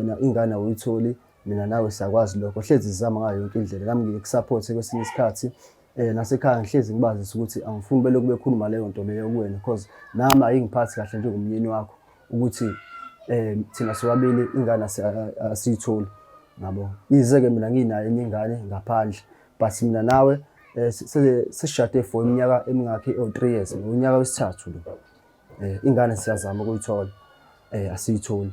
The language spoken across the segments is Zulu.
Wena ingane awuyitholi, mina nawe siyakwazi lokho. Hlezi sizama ngayo yonke indlela. Nami ngiye kusupporte kwesinye isikhathi. Nasekhaya ngihlezi ngibazisa ukuthi angifuni belokhu bekhuluma leyo nto leyo kuwena because nami ayingiphathi kahle njengomyeni wakho ukuthi thina sobabili ingane asiyitholi. Yabo. Yize-ke mina nginayo enye ingane ngaphandle but mina nawe sesishade for iminyaka emingakhi ewu-3 years, unyaka wesithathu lo. Ingane siyazama ukuyithola, asiyitholi.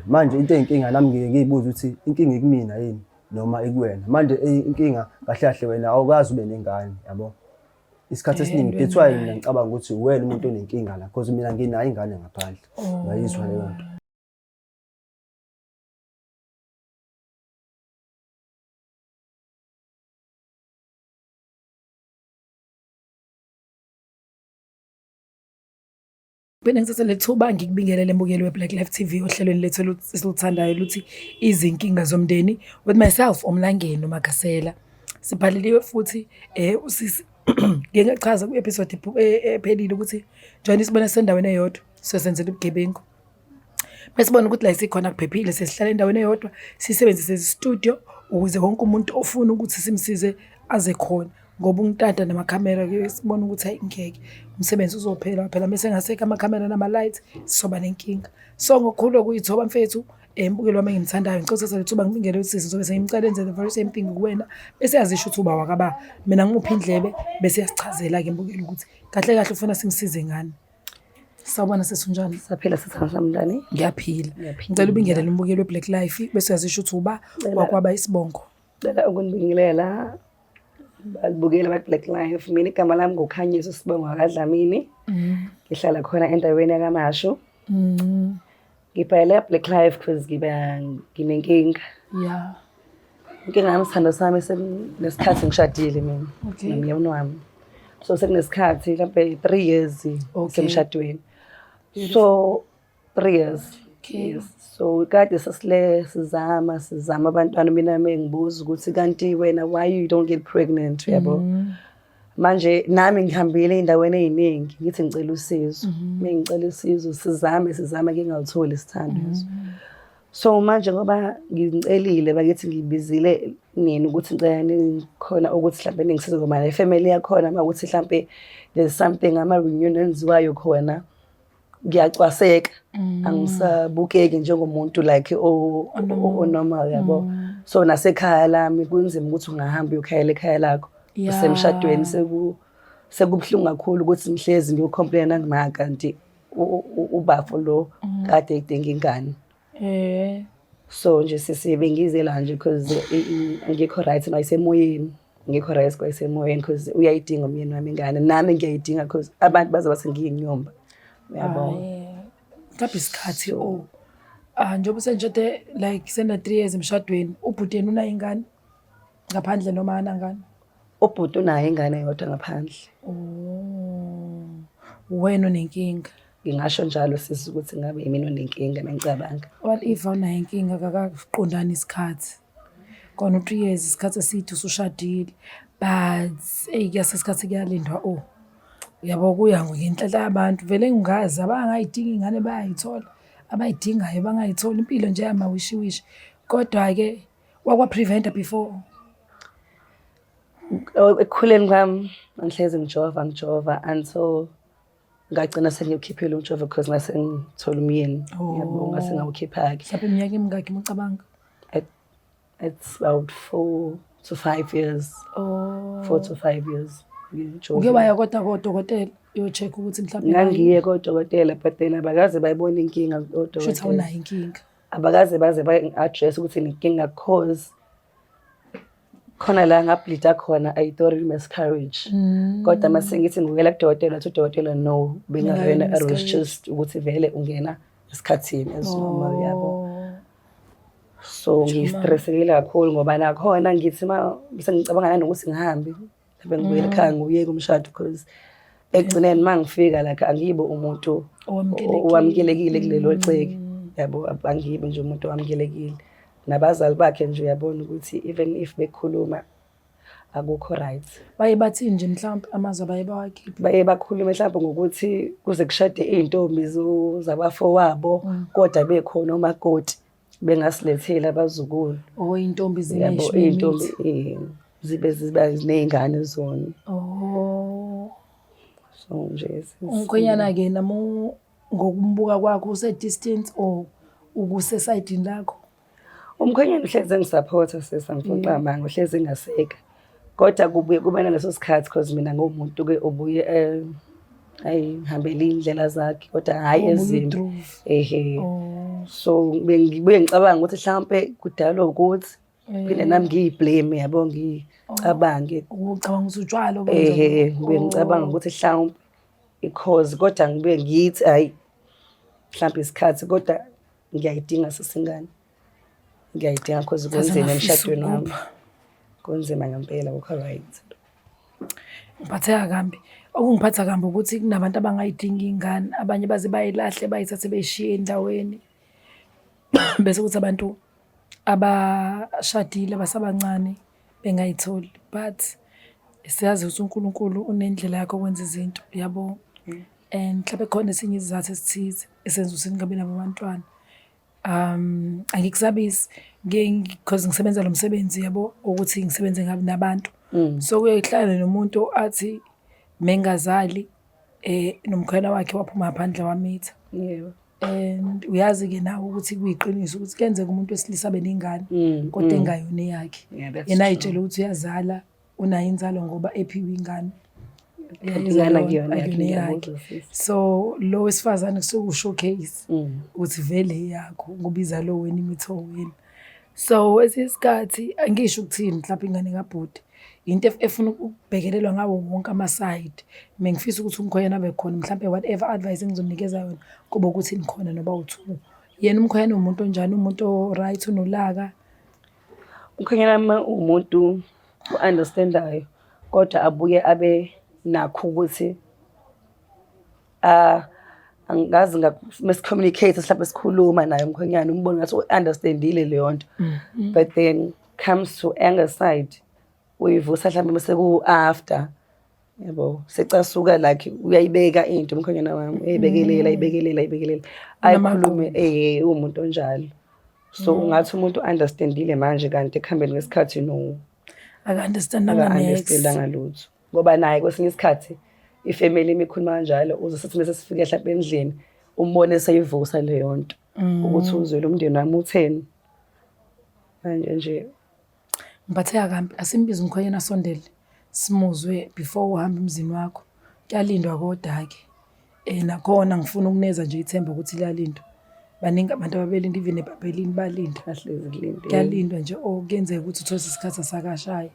Manje into eyinkinga nami ngike ngiyibuze ukuthi inkinga ikumina yini noma ikuwena. Manje inkinga kahle kahle wena awukaze ube nengane yabo. Isikhathi esiningi that's why mina ngicabanga ukuthi uwena umuntu onenkinga la because mina nginayo ingane ngaphandle. Uyayizwa leyo nto. Phinde ngithathe le thuba ngikubingelele mbukeli we-Black Life TV ohlelweni lethu esiluthandayo luthi izinkinga zomndeni with myself uMlangeni uMagasela. Sibhaleliwe futhi usisi ngike ngachaza kwi-episode ephelile ukuthi njengoba isibona sisendaweni eyodwa siyosenzela ubugebengu. Mesibona ukuthi la sikhona kuphephile sesihlala endaweni eyodwa sisebenzise studio ukuze wonke umuntu ofuna ukuthi simsize aze khona ngoba ungitata namakhamera ke sibona ukuthi hayi ngeke umsebenzi uzophela phela mese engasekho amakhamera nama-light sizoba nenkinga. So ngokukhulu ukuyithoba mfethu mbukeli wami engimthandayo ngicela uthathe le thuba ngibingelele usisi ngizobe sengimcela enze the very same thing kuwena bese yazisho ukuthi uba wakaba mina ngimuphe indlebe bese yasichazela-ke mbukeli ukuthi kahle kahle ufuna simsize ngani. Sawubona sisi, unjani? Saphila sisi mntani. Ngiyaphila. Ngicela ubingelele umbukeli we-Black Life bese uyazisho ukuthi uba wakwaba isibongo. Cela ukunibingelela balibukela ba-Black Life. Mina igama lami nguKhanyiso Sibongo kaDlamini. Ngihlala khona endaweni yakaMashu. Ngibhayele Black Life because ngiba nginenkinga. Inkinga yami sithando sami sekunesikhathi ngishadile mina nomyeni wami. So sekunesikhathi mhlampe 3 years semshadweni. So 3 years. Yes. So kade sasile sizama sizama abantwana mina mengibuza ukuthi kanti wena why you don't get pregnant uyabo. Manje nami ngihambile ey'ndaweni ey'ningi ngithi ngicela usizo. Mengicela usizo sizame sizame ngingalitholi isithando. So manje ngoba ngicelile bakithi ngibizile nini ukuthi ngicela nikhona ukuthi mhlampe ningisize ngoba le family yakhona uma kuthi mhlampe there's something ama-reunion enziwayo khona ngiyacwaseka, angisabukeki njengomuntu like o-normal yabo. So nasekhaya lami kunzima ukuthi ungahamba uyokhayela ekhaya lakho usemshadweni, sekubuhlungu kakhulu ukuthi ngihlezi ngiyocomplaina nangima kanti ubafo lo kade edinga ingane. So nje sisi bengize la nje because angikho right nasemoyeni, ngikho right kwasemoyeni because uyayidinga umyeni wami ingane, nami ngiyayidinga because abantu baze bathi ngiyinyumba uyabo. Mhlawumbe isikhathi o njengoba usenishade like sena 3 years emshadweni, ubhuti yena unayo ingane ngaphandle noma anangane? Ubhuti unayo ingane eyodwa ngaphandle. Oh, wena onenkinga. Ngingasho njalo sisi ukuthi ngabe yimina onenkinga mengicabanga. Well, if awunayo inkinga akakakuqondani isikhathi. Kona u-3 years isikhathi eside usushadile but eyi kuyase isikhathi kuyalindwa oh. Uyabo kuya ngenhlanhla yabantu vele ngingazi abangayidingi ingane bayayithola, abayidingayo bangayitholi impilo nje yamawishiwishi. Kodwa-ke wakwa-prevent-a before? Ekukhuleni kwami ngihlezi ngijova ngijova until ngagcina sengiyokhiphela umjovo because ngase ngithola umyeni. Yabo ngase ngawukhipha-ke. Mhlawumbe iminyaka emingaki uma ucabanga? It's about 4 to 5 years. Oh. 4 to 5 years. Uke waya kodwa kodokotela uyo-check ukuthi mhlawumbe ngangiye kodokotela but then abakaze bayibone inkinga kodokotela. Shuthi awunayo inkinga. Abakaze baze bayi-address ukuthi inkinga cause khona la ngableeda khona I thought it miscarriage. Kodwa mase ngithi ngibukela kudokotela athi udokotela no bengavena it was just ukuthi vele ungena esikhathini as normal yabo. So ngistressekile kakhulu ngoba nakhona ngithi ma sengicabanga nanokuthi ngihambe mhlawumbe ngibuyele ekhaya ngiyeke umshado because ekugcineni uma ngifika like angibo umuntu owamukelekile kulelo ceke yabo, angibi nje umuntu owamukelekile. Nabazali bakhe nje uyabona ukuthi even if bekhuluma akukho right. Baye bathini nje mhlawumbe amazwi abaye bawakhiphe? Baye bakhulume mhlawumbe ngokuthi kuze kushade iy'ntombi zabafowabo kodwa bekhona omakoti. Bengasiletheli abazukulu. Oh, iy'ntombi Yabo, zinesho. Iy'ntombi zibe ziba ney'ngane zona. Oh. So nje Umkhwenyana-ke noma ngokumbuka kwakho use-distance or ukusesayidini lakho? Umkhwenyana uhlezi engisaphotha sis, angifuni uqamba, uhlezi engaseka. Kodwa kubuye kube naleso sikhathi, cause mina nguwumuntu-ke obuye ayihambele iy'ndlela zakhe, kodwa hhayi Obuye ezimbi. u-groove. Ehe. Oh. So bengibuye ngicabanga ukuthi mhlampe kudalwa ukuthi phinde nami ngiyi-blame, yabo, ngicabange. Ucabanga ukuthi utshwala? Ehe, ngibuye ngicabanga ukuthi mhlawumpe i-cause, kodwa ngibuye ngithi hhayi, mhlawumpe isikhathi, kodwa ngiyayidinga sisingane. Ngiyayidinga cause kunzima ngafisa emshadweni wami. ukupha. Kunzima ngempela, akukho right. Ngiphatheka kambi. Okungiphatha kambi ukuthi kunabantu abangayidingi iy'ngane, abanye baze bayilahle, bayithathe beyishiye endaweni. Bese kuthi abantu abashadile abasabancane bengayitholi. But siyazi ukuthi uNkulunkulu unendlela yakhe yokwenza izinto, yabo. And mhlampe khona esinye isizathu esithize esenza ukuthi ningabi nabo abantwana. Angikusabisi cause ngisebenza lo msebenzi, yabo, ukuthi ngisebenze nabantu. So kuye kuhlale nomuntu athi mengazali nomkhwela wakhe waphuma ngaphandle wamitha. And uyazi-ke nawe ukuthi kuyiqiniso ukuthi kuyenzeka umuntu wesilisa abe nengane kodwa engayona eyakhe. Yeah, that's Yena true. ayitshele ukuthi uyazala, unayo inzalo ngoba ephiwe ingane. Kanti ingane akuyona yakhe, Akuyona eyakhe. ngiyakuzwa sisi. So lo wesifazane kusuke u-showcase ukuthi vele eyakho ngoba izalo wena, imitho wena. So esinye isikhathi angisho ukuthini, mhlawumbe ingane kabhuti into efuna ukubhekelelwa ngawo wonke ama-side. Bengifisa ukuthi umkhwenyana abe khona, mhlampe whatever advice engizomnikeza yona kube ukuthi nikhona noba u-two. Yena umkhwenyana uwumuntu onjani? Umuntu o-right, unolaka? Umkhwenyana wami uwumuntu o-understand-ayo, kodwa abuye abe nakho ukuthi angazi mesi-communicate mhlawumbe sikhuluma naye umkhwenyana, umbone ngathi u-understand-ile leyo nto. But then comes to anger side, uyivusa mhlawumbe mase ku-after, yabo, secasuka, like uyayibeka into umkhwenyana wami, uyayibekelela, ayibekelela, ayibekelela, ayikhulume, uwumuntu onjalo. So ungathi umuntu u-understand-ile manje, kanti ekuhambeni kwesikhathi no. Aka-understand-anga next. Aka-understand-anga lutho. Ngoba naye kwesinye isikhathi ifamily imikhuluma kanjalo, uze sithi mase sifike mhlawumbe endlini umbone seyivusa leyo nto ukuthi uzwele umndeni wami utheni. Manje nje Ngiphatheka kambi, asimbize umkhwenyana asondele simuzwe before uhambe emzini wakho. Kuyalindwa kodwa-ke. Nakhona ngifuna ukuneza nje ithemba ukuthi liyalindwa. Baningi abantu ababelinda, even eBhayibhelini balinda. Bahlezi kulindwe. Kuyalindwa nje, or kuyenzeka ukuthi uthole isikhathi asakashayi.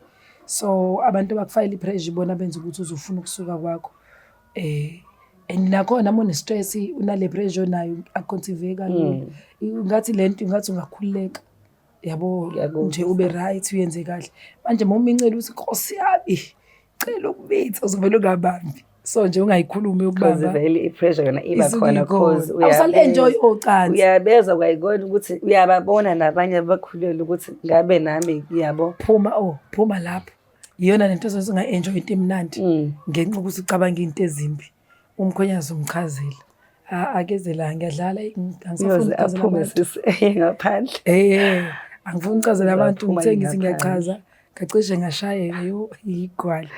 So abantu abakufakela i-pressure ibona benza ukuthi uze ufune ukusuka kwakho. And nakhona uma une-stress, unale pressure onayo, aku-conceive-eki kalula. Ngathi le nto ngathi ungakhululeka, yabo, Ngiyakuzwa. Nje ube right, uyenze kahle. Manje uma umincela uthi Nkosi yami, cela ukumitha, uzovele ungabambi. So nje ungayikhulumi Because yokubamba. vele i-pressure yona iba Isuke khona ikhona. cause Awusali-enjoy ocansi. Uyabezwa kwayikona ukuthi uyababona nabanye abakhulelwe ukuthi ngabe nami, yabo. Phuma, oh, phuma lapho. Iyona lento ezothi unga-enjoy into emnandi ngenxa yokuthi ucabanga into ezimbi. Umkhwenyana uzomchazela. Akeze la, ngiyadlala, angisafuni Uyoze ukuchazela aphume abantu. sisi eye ngaphandle. Angifuni ukuchazela abantu, Uzaphuma ngithe ngithi ngaphandle. ngiyachaza, ngacishe ngashayeka, yo, yigwala.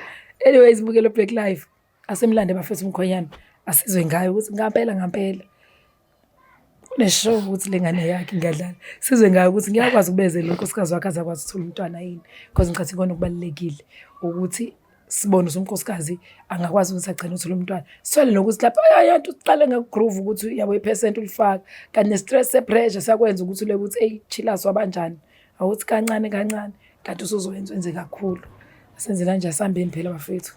Anyways, bukelo Black Life. Asimlande bafethu umkhwenyana, asizwe ngayo ukuthi ngampela ngampela. Une-sure ukuthi le ngane yakhe, ngiyadlala. Sizwe ngayo ukuthi ngiyakwazi ukubezela unkosikazi wakhe azakwazi ukuthola umntwana yini. Because ngicathi ikona okubalulekile ukuthi sibone ukuthi unkosikazi angakwazi ukuthi agcine uthole umntwana. Sithole nokuthi lapha ayonto uqale ngaku-groove ukuthi yabo i-percent ulifaka. Kanti ne-stress se-pressure siyakwenza ukuthi uleke ukuthi eyi chill wabanjani. Awuthi kancane kancane kanti usuzowenza wenze kakhulu. Asenze kanje, asihambeni phela bafethu.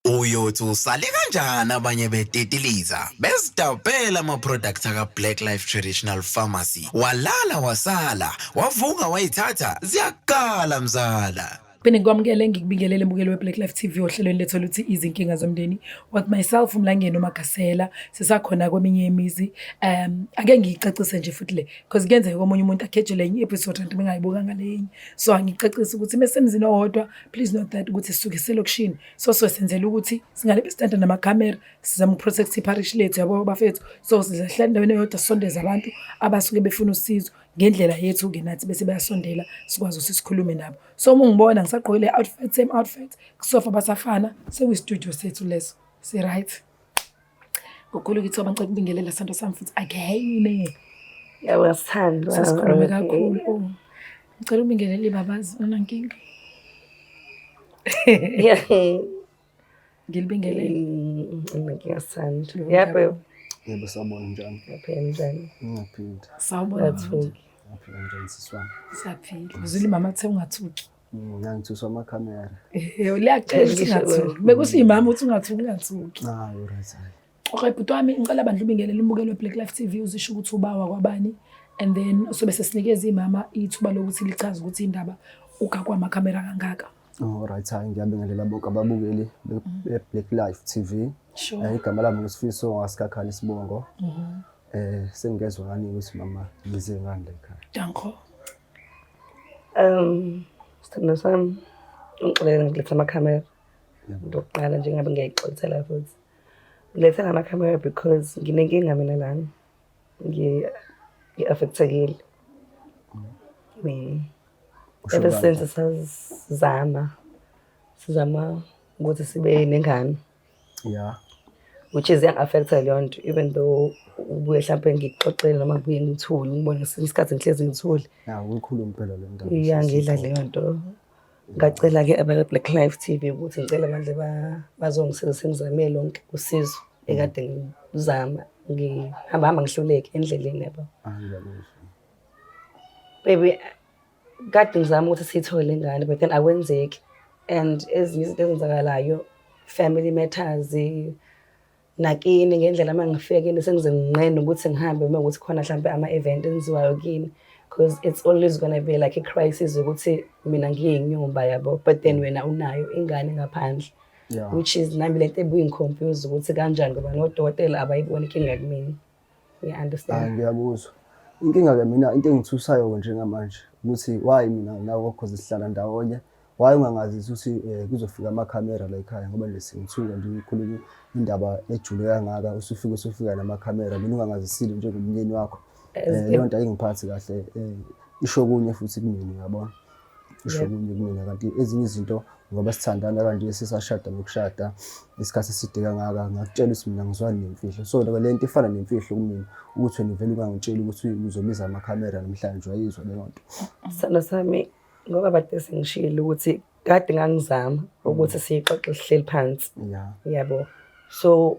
Uyothi usale kanjani abanye betetiliza bezidabhela ama-product aka-Black Life Traditional Pharmacy, walala wasala wavuka wayithatha ziyakala mzala. Phinde ngikwamukele ngikubingelele mbukeli we-Black Life TV ohlelweni lethu oluthi izinkinga zomndeni with myself uMlangeni uMagasela sisakhona kweminye imizi. Ake ngiyicacise nje futhi le because kuyenzeka komunye umuntu akhejele enye episode kanti bengayibukanga le enye. So angicacise ukuthi mesemzini owodwa, please note that ukuthi sisuke selokishini, so suke senzela ukuthi singalebi sitanda namakhamera, sizama ukuprotect iparish lethu yabo bafethu. So sizohlala endaweni eyodwa sisondeze abantu abasuke befuna usizo ngendlela yethu-ke nathi bese bayasondela sikwazi ukuthi sikhulume nabo. So uma ungibona ngisagqoke le outfit, same outfit, kusofa basafana, sekuyi-studio sethu leso, si-right. Ngokukhulu kithoba ngicela ukubingelela sithando sami futhi again. Yabo sithandwa. Sesikhulume kakhulu. Oh. Ngicela ukubingelela ibabazi, unankinga. Yeah. Ngilibingelele. Unankinga sithandwa. Yebo. Yebo sawubona njani? Ngiyaphila njani? Ngiyaphila. Sawubona. Ngathuki. Ngiyaphila njani sisi wami? Siyaphila. Uzwile mama kuthe ungathuki. Ngangithuswa amakhamera. Eh, liyacela ukuthi ungathuki. Bekusiyimama uthi ungathuki ungathuki. Ah, right. Hayi. Okay, bhuti wami ngicela bandla ubingelele umbukeli we-Black Life TV uzisho ukuthi ubawa kwabani and then sobe sesinikeza imama ithuba lokuthi lichaze ukuthi indaba ugakwa amakhamera kangaka. Oh, right. Hayi ngiyabingelela bonke ababukeli be-Black Life TV. Sure. Igama lami nguSifiso ngasikhakhali isibongo. Sengingezwa kaningi ukuthi mama ngize ngani la ekhaya. Danko. Sithandwa sami, ungixolele ngiletha amakhamera. Into yokuqala nje ngabe ngiyayixolisela futhi. Ngilethe amakhamera because nginenkinga mina lana. Ngi-affectekile. Mina. Usho Ever kanjani? since sazama, sizama ukuthi sibe nengane. Which is iyangi-affecta leyo nto even though ubuye hlampe ngikuxoxele noma ngibuye ngithule ngibone ngesinye isikhathi ngihlezi ngithule. Ya, uyikhulume phela le ndaba. Iyangidla leyo nto. Ngacela-ke abaka-Black Life TV ukuthi ngicela bandle bazongisiza sengizame lonke usizo ekade ngizama ngihamba hamba ngihluleke endleleni yabo. Ah, ngiyakuzwa. Baby, kade ngizama ukuthi siyithole ingane but then akwenzeki and ezinye izinto ezenzakalayo family matters nakini ngendlela uma ngifika kini sengize nginqene ukuthi ngihambe uma ukuthi khona mhlampe ama-event enziwayo kini because it's always gonna be like a crisis ukuthi mina ngiyinyumba yabo but then wena unayo ingane ngaphandle which is nami lento ebuye ngiconfuse ukuthi kanjani ngoba nodokotela abayiboni inkinga kumina. You understand? Hayi ngiyakuzwa. Inkinga ke mina into engithusayo njengamanje ukuthi why mina nawe cause sihlala ndawonye why ungangazisi ukuthi kuzofika amakhamera la ekhaya ngoba nje sengithuka nje ukhuluma indaba ejule kangaka usufika usufika namakhamera mina ungangazisile njengomnyeni wakho. Leyo nto ayingiphathi kahle isho kunye futhi kumina uyabona. Isho kunye kumina kanti ezinye izinto ngoba sithandana kanje sisashada nokushada isikhathi eside kangaka ngakutshela ukuthi mina ngizwani nemfihlo. So le nto ifana nemfihlo kumina ukuthi wena uvele ungangitsheli ukuthi uzobiza amakhamera namhlanje uyayizwa leyo nto. Sithando sami ngoba bade sengishilo ukuthi kade ngangizama ukuthi siyixoxe sihleli phansi. Yabo. So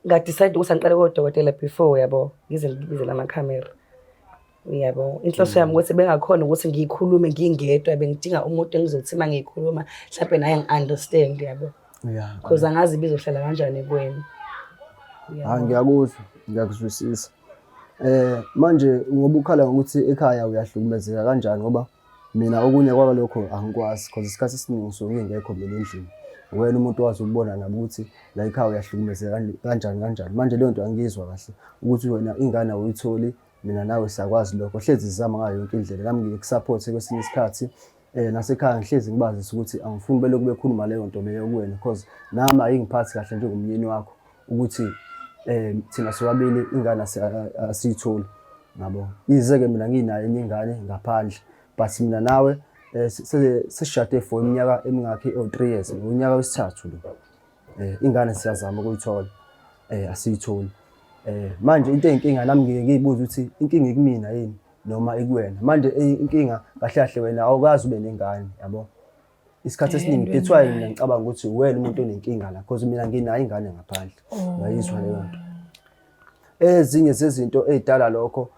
nga-decide ukuthi angiqale kodokotela before yabo ngize ngibize lamakhamera. Yabo, inhloso yami ukuthi bengakhona ukuthi ngiyikhulume ngingedwa bengidinga umuntu engizothi uma ngiyikhuluma mhlawumbe naye ngi-understand yabo. Because angazi ibizohlala kanjani kuwena. Hayi ngiyakuzwa, ngiyakuzwisisa. Manje ngoba ukhala ngokuthi ekhaya uyahlukumezeka kanjani ngoba mina okunye kwalokho angikwazi because isikhathi esiningi ngisuke ngingekho mina endlini. Wena umuntu wazi ukubona nabo ukuthi la ekhaya uyahlukumezeka kanjani kanjani. Manje leyo nto angiyizwa kahle ukuthi wena ingane awuyitholi mina nawe siyakwazi lokho. Hlezi sizama ngayo yonke indlela nami ngikusupport kwesinye isikhathi. Nasekhaya ngihlezi ngibazisa ukuthi angifuni belokhu bekhuluma leyo nto leyo kuwena because nami ayingiphathi kahle njengomyeni wakho ukuthi thina sobabili ingane asiyitholi ngabo. Yize-ke mina nginayo enye ingane ngaphandle but mina nawe sesishade for iminyaka emingakhi ewu-3 years, unyaka wesithathu lo. Ingane siyazama ukuyithola asiyitholi. Manje into eyinkinga nami ngike ngiyibuze ukuthi inkinga ikumina yini noma ikuwena. Manje inkinga kahle kahle wena awukazi ube nengane yabo. Isikhathi esiningi that's why mina ngicabanga ukuthi uwena umuntu onenkinga la because mina nginayo ingane ngaphandle. Uyayizwa leyo nto. Ezinye zezinto ey'dala lokho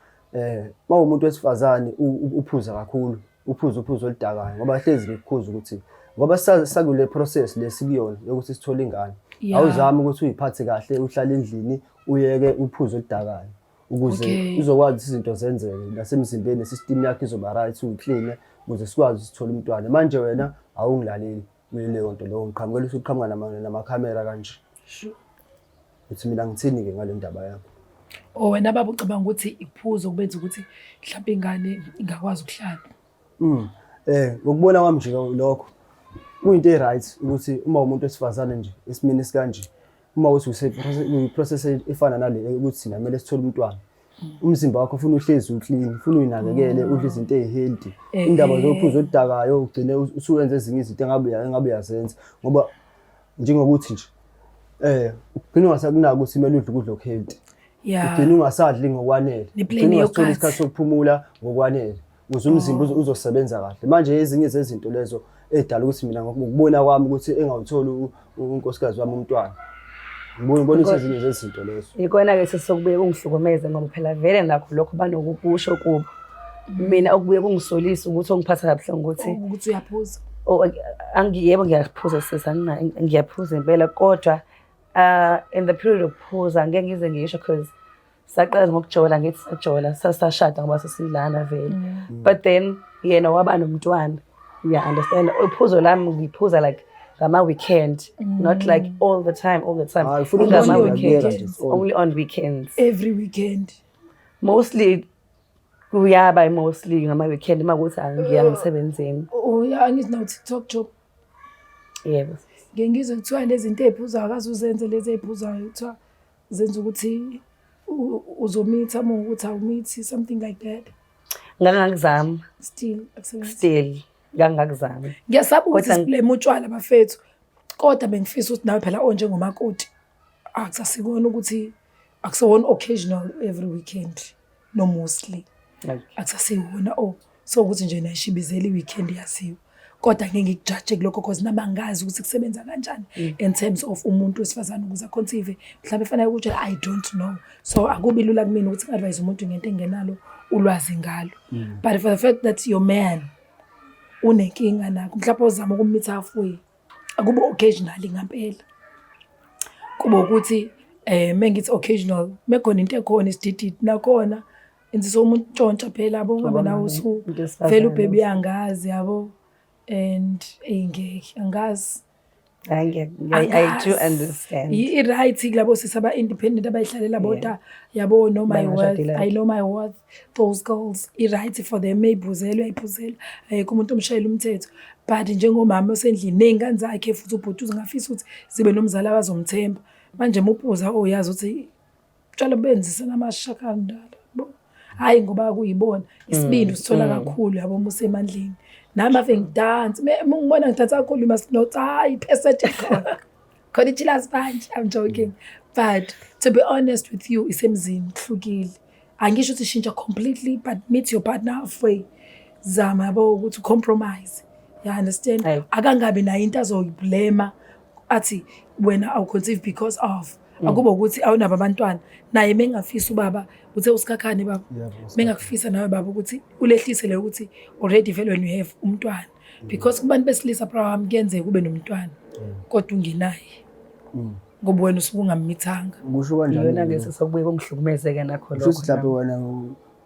uma umuntu wesifazane uphuza kakhulu, uphuza uphuzo oludakayo ngoba hlezi ngikukhuza ukuthi ngoba sakule process lesikuyona yokuthi sithole ingane. Awuzami ukuthi uyiphathe kahle uhlale endlini uyeke uphuzo oludakayo. Ukuze uzokwazi ukuthi izinto zenzeke nasemzimbeni, system yakho izoba right, uyi-clean ukuze sikwazi sithole umntwana. Manje wena awungilaleli kuleyo nto leyo, ngiqhamukela usuqhamuka namakhamera kanje. Uthi mina ngithini-ke ngale ndaba yakho? O wena baba ucabanga ukuthi iphuzo kubenza ukuthi mhlawumbe ingane ingakwazi ukuhlala? Ngokubona kwami nje lokho kuyinto e-right ukuthi uma umuntu wesifazane nje esimeni esikanje, uma uthi uyi-process efana nale ukuthi thina kumele sithole umntwana, umzimba wakho ufuna uhlezi u-clean, ufuna uyinakekele, udle izinto ey'healthy. Indaba zophuzo oludakayo ugcine usuwenza ezinye izinto engabe uyazenza, ngoba njengokuthi nje ugcine ungasakunaki ukuthi kumele udle ukudla oku-healthy. Ugcine ungasadli ngokwanele, ugcine ungasitholi isikhathi sokuphumula ngokwanele ukuze umzimba uzosebenza kahle. Manje ezinye zezinto lezo edala ukuthi mina ngokubona kwami ukuthi engawutholi unkosikazi wami umntwana. Ngibona ezinye zezinto lezo. Ikona-ke sesokubuye kungihlukumeze ngoba phela vele nakho lokho banokukusho kubo. Mina okubuye kungisolisa ukuthi ongiphatha kabuhlungu ukuthi ukuthi uyaphuza. Oh, yebo ngiyaphuza sisi, ngiyaphuza impela, kodwa in the period yokuphuza ngeke ngize ngisho because saqala ngokujola, ngithi sajola sasashada ngoba sesilana vele. But then yena waba nomntwana, uya understand, uphuzo lami ngiphuza like ngama weekend, not like all the time, all the time. Ngama weekends, only on weekends. Every weekend. Mostly kuyaba mostly ngama weekend uma kuthi angiya emsebenzini. Oh yeah, angithi no TikTok job. Yebo. Ngeke ngizwe kuthiwa lezi zinto eziphuzayo akaze uzenze lezi eziphuzayo, kuthiwa zenza ukuthi uzomitha uma ukuthi awumithi, something like that. Ngangakuzama. Still akusebenzi. Still ngangakuzama. Ngiyasaba ukuthi siblame utshwala bafethu. Kodwa bengifisa ukuthi nawe phela onjengomakoti akusasikona ukuthi akusewona occasional every weekend no mostly. Akusasiwona oh so ukuthi nje nayishibizela i-weekend yaziwa. Kodwa ngeke ngikujaje kulokho because nami angazi ukuthi kusebenza kanjani in terms of umuntu wesifazane ukuze a-conceive. Mhlawumbe fanele ukuthi I don't know. So akubi lula kumina ukuthi ngi-advise umuntu ngento engenalo ulwazi ngalo. But for the fact that your man unenkinga nakho, mhlawumbe uzama ukummitha halfway, akube occasionally ngampela. Kube ukuthi mengithi occasional, mekhona into ekhona isidididi nakhona enzisa umuntu ntshontsha phela yabo, ungabe nawe usu vele ubhebi uyangazi yabo, and ngeke angazi. I do understand. I-right kulabo sisi aba-independent abayihlalela bodwa yabo, know my worth, I know my worth, those girls i-right for them, mayibhuzelwe ayibhuzelwe, ayikho umuntu omshayela umthetho. But njengomama osendlini ney'ngane zakhe futhi ubhuti uzingafisa ukuthi zibe nomzali abazomthemba. Manje uma uphuza uyazi ukuthi utshwala benzisana amashakandala. Hhayi ngoba kuyibona isibindi usithola kakhulu yabo uma usemandleni. Nami ave ngidanse, uma ngibona ngidansa kakhulu you must know, hayi percent khona. Khona i-chillers punch, I'm joking. But to be honest with you, isemzini kuhlukile. Angisho ukuthi shintsha completely, but meet your partner halfway. Zama yabo ukuthi compromise. You understand? Akangabi nayo into azoyiblema athi wena awu-conceive because of. Akuba ukuthi awunabo abantwana naye mengafisa ubaba uthe usikhakhane baba mengakufisa nawe baba ukuthi ulehlise le ukuthi already vele when you have umntwana because kubantu besilisa bra wami kuyenzeka ube nomntwana kodwa ungenaye ngoba wena usuke ungammithanga. Kusho kanjani? Iyona ke sesokubuye kungihlukumezeke nakho lokho. Futhi mhlawumbe wena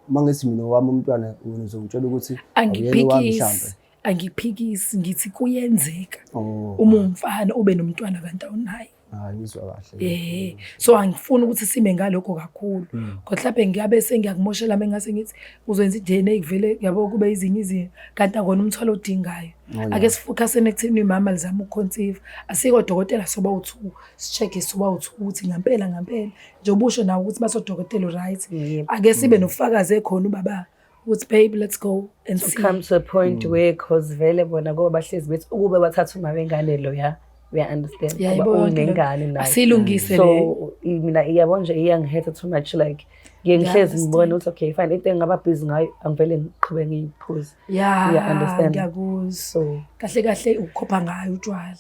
uma ngithi mina owami umntwana wena uzongitshela ukuthi awuyena owami mhlawumbe. Angiphikisi ngithi kuyenzeka uma umfana ube nomntwana kanti awunaye. Hayi ngizwa kahle. So angifuni ukuthi sime ngalokho kakhulu. Kodwa mhlawumbe ngiyabe sengiyakumoshela mengase ngithi uzoyenza i-DNA kuvele yabo kube izinye izinto kanti akona umthwalo odingayo. Ake sifocuseni ekutheni umama lizama uku-conceive. Asiko dokotela soba u2, si-check soba u2 ukuthi ngempela ngempela njengoba usho nawe ukuthi basodokotela right. Ake sibe nofakazi ekhona ubaba ukuthi babe let's go and To see. come to a point where cause vele bona ngoba bahlezi bethi ukube bathatha uma wengane lo ya we understand Yeah, ngoba yabo yonke le- unengane naye. Asilungise So le. mina iyabo nje iyangihetha too much like ngiye ngihlezi ngibona ukuthi okay fine into engingaba busy ngayo angivele ngiqhube ngiyiphuze. Yeah, Yeah, understand. ngiyakuzwa. So kahle kahle ukukhopha ngayo utshwala.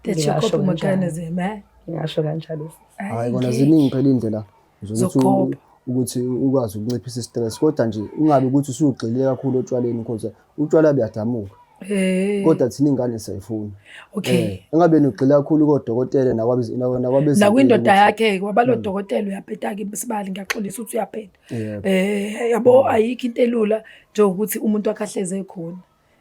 That's your Ngingasho coping kanjalo. mechanism, eh? Ngingasho kanjalo. Hayi kona ziningi phela indlela zokuthi Zokukhopha. ukuthi ukwazi ukunciphisa i-stress, kodwa nje ungabe ukuthi usugxile kakhulu otshwaleni because utshwala buyadamuka. Eh. Kodwa thina ingane siyayifuna. Okay. Engabe nigxila kakhulu kodokotela nakwabezempilo. Nakwindoda yakhe kwaba lo dokotela uyabheda-ke isibali, ngiyaxolisa ukuthi uyabheda. Yebo. Yabo ayikho into elula njengokuthi umuntu wakhe ahleze ekhona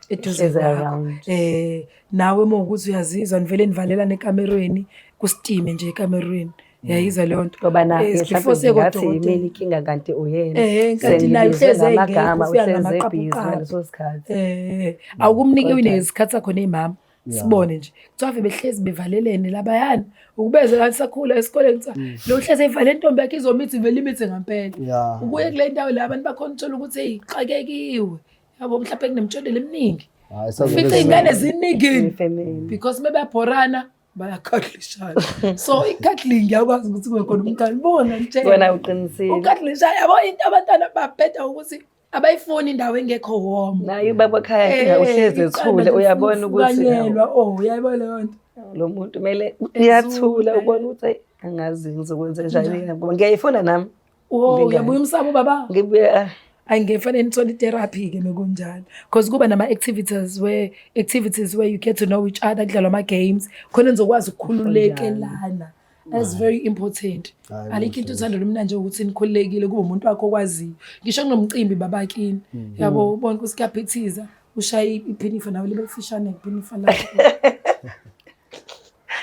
eduze Hleze kwakho. around. Nawe uma ukuthi uyazizwa nivele nivalelane ekamerweni, kusitime nje ekamerweni. Yayizwa leyo nto. Ngoba naye mhlawumbe Before siye ngingathi kodokotela. yimina inkinga kanti uyena. Kanti naye Sengibizwe uhleze engekho, ngamagama, ufika uhleze ngamaqaphuqaphu. ebhizi ngaleso sikhathi. Awukumnike unesikhathi sakho ney'mama. Sibone nje. Kuthiwa ave behlezi bevalelene labayana. Ukubeze kanti sakhula esikoleni kuthiwa lo uhlezi evale intombi yakhe izomithi vele imithe ngempela. Ubuye kule ndawo la abantu bakhona uthola ukuthi hey xakekiwe. Yabo mhlawumbe kunemtshondelo eminingi. Hayi, sazobe Ufice sizwa. iy'ngane ziningi. Ifamily. Because mebeyabhorana bayakadlishana. So i-cuddling ngiyakwazi ukuthi kube khona umntwana. Bona ngitshela. Wena uqinisile. Ukadlisha yabo into abantwana babheda ukuthi abayifuni indawo engekho warm. Naye ubaba ekhaya inkinga uhlezi ethule uyabona ukuthi Ukanyelwa, oh uyayibona leyo nto. lo muntu kumele uyathula ubona ukuthi ayi angazi ngizokwenza njani ngoba ngiyayifuna nami. Oh uyabuya umsamo baba. Ngibuya Ayi ngifanele nithole i-therapy ke mekunjalo. Because kuba nama activities where you get to know each other, kudlalwa ama games, khona nizokwazi ukukhululekelana. That's very important. Hayi, Alikho into uthando lomnandi ukuthi nikhululekile kube umuntu wakho okwaziyo. Ngisho kunomcimbi babakini. Yabo ubona ukuthi kuyaphithiza, ushaye iphinifa nawe libe lifishane iphinifa lakho.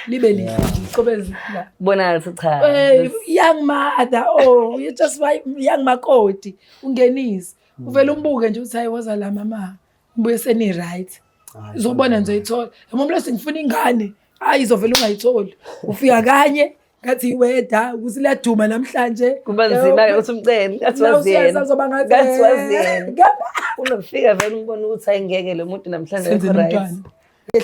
Libe lihle nje iqobeze la. bona ukuthi cha. Hey, young mother, oh, you just why young makoti, ungenise. Uvela umbuke nje uthi hayi woza la mama. Ngibuye seni right. Uzobona nje uyithola. Yabo mlose ngifuna ingane. Hayi izovela ungayitholi. Ufika kanye ngathi iweda ukuthi liyaduma namhlanje. Kuba nzima ke ukuthi umcele ngathi waziyena. Uzoba ngathi Ngathi waziyena. Unofika vele umbone ukuthi hayi ngeke lo muntu namhlanje Senze akekho right. nomntwana.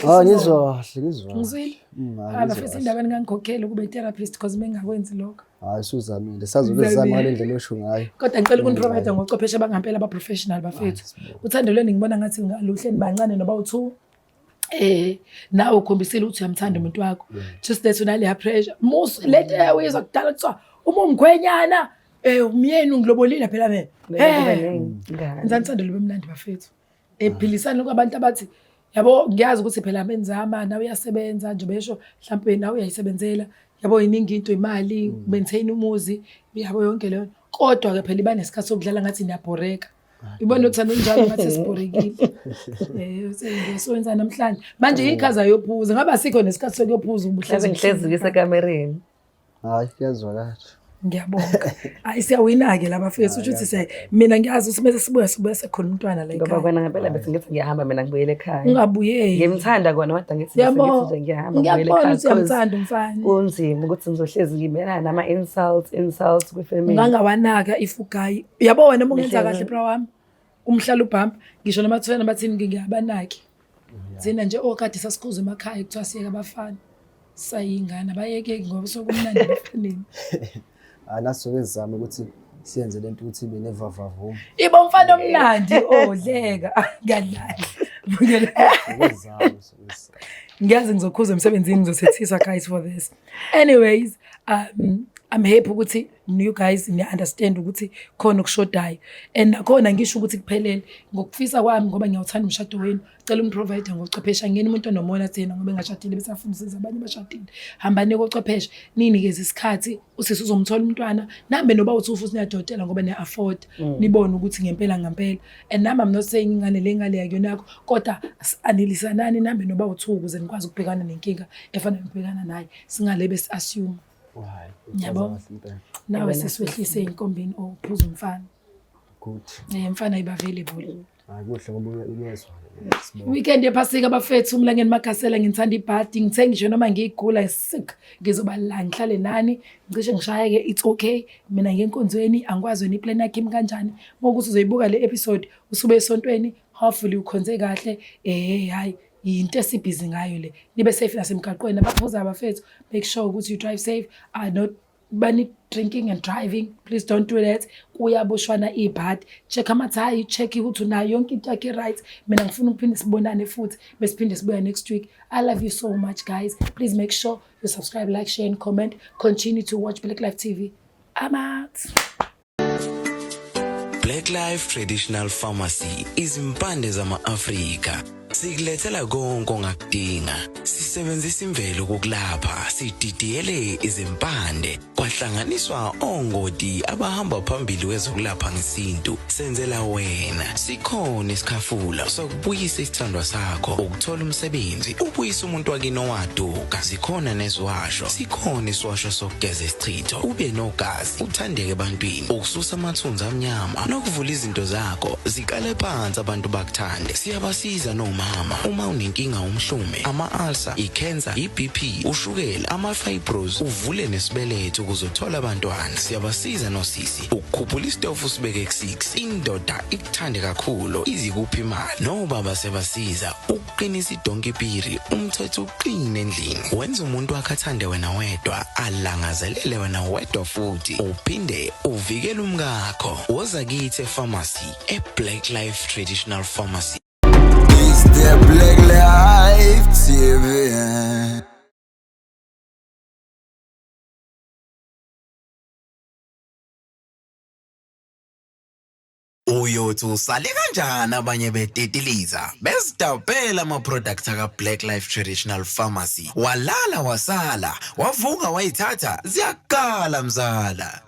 Ah ngizwa kahle, ngizwa. kahle. Ngizwile. Hayi, Hayi ngizwa bafisa kahle. indaba ningangikhokheli ukube i-therapist because bengakwenzi lokho. Hayi usuzamile. Sazobe sizama ngale ndlela osho ngayo. Kodwa ngicela ukuniprovide ngochwepheshe abangampela aba-professional bafethu. Uthando lwenu ngibona ngathi luhle nibancane noba u-two. Nawe ukhombisile ukuthi uyamthanda umuntu wakho. Just that unaleya pressure. Mus lento eyawizwa kudala kuthiwa uma umkhwenyana umyeni ungilobolile phela mina. Kumele kube ney'ngane. Ngithanda uthando lube mnandi bafethu. Ephilisana kwabantu abathi yabo ngiyazi ukuthi phela menzama nawe uyasebenza nje besho mhlawumbe nawe uyayisebenzela yabo iningi into imali maintain umuzi yabo yonke leyo kodwa ke phela iba nesikhathi sokudlala ngathi niyabhoreka. Ibona uthando njalo ngathi sibhorekile. Sengisowenza namhlanje. Manje ikhaza yophuza ngaba sikho nesikhathi sokuyophuza ubuhlezi. Mhlawumbe ngihlezi ngisekamereni. Hayi kuyazwakala. Ngiyabonga. Hayi siyawina ke laba fethu usho ukuthi siya mina ngiyazi ukuthi mase sibuya sibuya sekhona umntwana la Ngoba ekhaya. kona ngempela bese ngithi ngiyahamba mina ngibuyele ekhaya. Ungabuyeli. Ngimthanda kona kodwa ngithi bese Yabo. ngithi nje ngiyahamba ngibuyele Ngiyakubona ekhaya. ukuthi uyamthanda umfana. Kunzima ukuthi ngizohlezi ngimelana nama-insults kwi-family. Ungangawanaka if ugayi. Yabo wena uma ungenza Ngihlezi- kahle bra wami. Umhlala ubhampa ngisho noma kuthiwa nabathini ngiyabanaki. Thina nje okade sasikhuza emakhaya kuthiwa siyeke abafana. Sayingane abayekeki ngoba sokumnandi ebafaneni. Hayi nathi soke sizame ukuthi siyenze lento ukuthi ibe nevavavuma. Ibo mfana omnandi odleka ngadlala. Soke sizame, soke sizame. Ngiyazi ngizokhuza emsebenzini ngizothethiswa guys for this. Anyways, I'm happy ukuthi you guys ni understand ukuthi khona okushodayo. And nakhona ngisho ukuthi kuphelele ngokufisa kwami ngoba ngiyawuthanda umshado wenu. Cela umprovide ngochwepheshe ngeni umuntu onomona thina ngoba engashadile bese afuna usiza abanye abashadile. Hambani kochwepheshe ninikeze isikhathi usisi uzomthola umntwana nambe noba uthi futhi niyadodela ngoba niya afford nibone ukuthi ngempela ngempela. And nami I'm not saying ingane le ngale yakuyona yakho kodwa anelisanani nambe noba uthi ukuze nikwazi ukubhekana nenkinga efana nokubhekana naye singalebe si assume. Hayi, Yabo. uchaza kahle impela. Nawe sesiwehlise inkombini ophuza umfana. Good. Mfana iba available. Hayi kuhle ngoba uyezwa. Sibonge. Weekend yephasika bafethu umlangeni Magasela ngithanda ibhadi ngithe ngisho noma ngiyigula sick ngizoba la ngihlale nani ngicishe ngishayeke it's okay mina ngenkonzweni angikwazi wena iplan yakhe imi kanjani mokuthi uzoyibuka le episode usube esontweni hopefully ukhonze kahle hayi yinto esibhizi ngayo le nibe safe nasemgaqweni abaphuza abafethu make sure ukuthi you drive safe are not bani drinking and driving please don't do that kuyaboshwana ibhadi check amathayi check ukuthi unayo yonke into yakhe right mina ngifuna ukuphinde sibonane futhi besiphinde sibuya next week I love you so much guys please make sure you subscribe like share and comment continue to watch Black Life TV I'm out. Black Life Traditional Pharmacy izimpande zama-Afrika. Sikulethela konke ongakudinga. Sisebenzisa imvelo ukukulapha, sididiyele izimpande, kwahlanganiswa ongoti abahamba phambili kwezokulapha ngesintu. Senzela wena. Sikhona isikhafula sokubuyisa isithandwa sakho, ukuthola umsebenzi, ubuyise umuntu wakini owaduka. Zikhona neziwasho, sikhona isiwasho sokugeza isichitho, ube nogazi, uthandeke ebantwini, ukususa amathunzi amnyama nokuvula izinto zakho ziqale phansi abantu bakuthande. Siyabasiza nomama uma unenkinga umhlume, ama-ulcer, i-cancer, i-BP, ushukela, ama-fibros, uvule nesibeletho ukuze uthole abantwana. Siyabasiza nosisi ukukhuphula isitofu usibeke ku-6, indoda ikuthande kakhulu izikuphi imali. Nobaba siyabasiza ukuqinisa idonki piri, umthetho uqine endlini, wenza umuntu wakhe athande wena wedwa, alangazelele wena wedwa futhi uphinde uvikele umkakho. Woza kithi epharmacy e-Black Life Traditional Pharmacy. It's the Black Life TV. Uyothi usale kanjani abanye betitiliza bezidabhela ama-products aka-Black Life Traditional Pharmacy, walala wasala wavuka wayithatha ziyakala mzala.